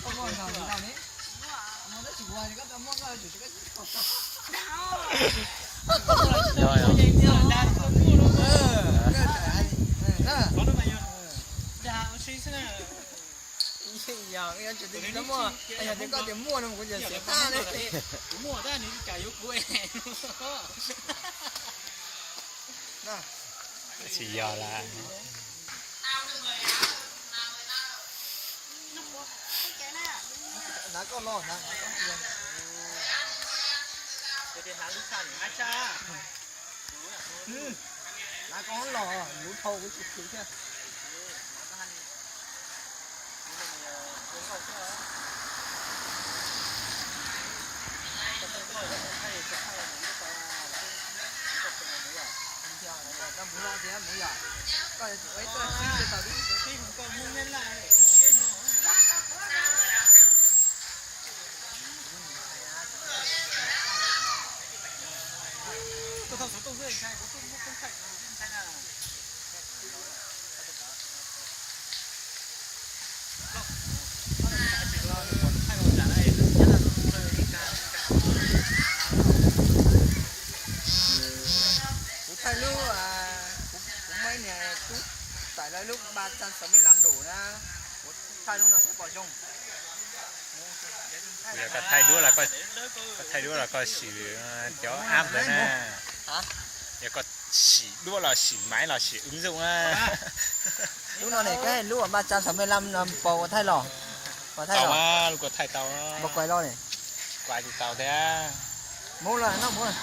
Koj muaj ntaub li tau ne? Muaj tab sis kuv hais tias koj tau muaj koj yuav tsum koj. Yog, yog tias koj tias muaj no kuv tias xiav tag li. Kuv muaj tab nws cas yuav kuv. Tsis yog lawm. Hnav koj los, hnav koj los. Hnav koj los, lub dhau kuv tsis khwv thiab. Koj mus los thiab mus yom? Koj ua ib tug sib tsis tau li. Koj thauj xov tooj xwb ntshai, kuv tub muab koob thaij ntshai na. Kuv thaij lub, kuv muaj ib niag tub tải lại lub ba trăm sáu mươi lăm đủ na. Kuv thaij lub no seb pom zoo. Yog koj thaij duab los koj, koj thaij duab los koj sim cov app ntawd na. Yog koj sim duab los sim maiv los sim ứng dụng na. Lub no ne, koj lub ba trăm sáu mươi lăm no pom ua thaij los? Pom thaij los? Lub ko thaij tau. Npau kuais los ne? Kuais tsis tau thiab. Mus lawm no mus.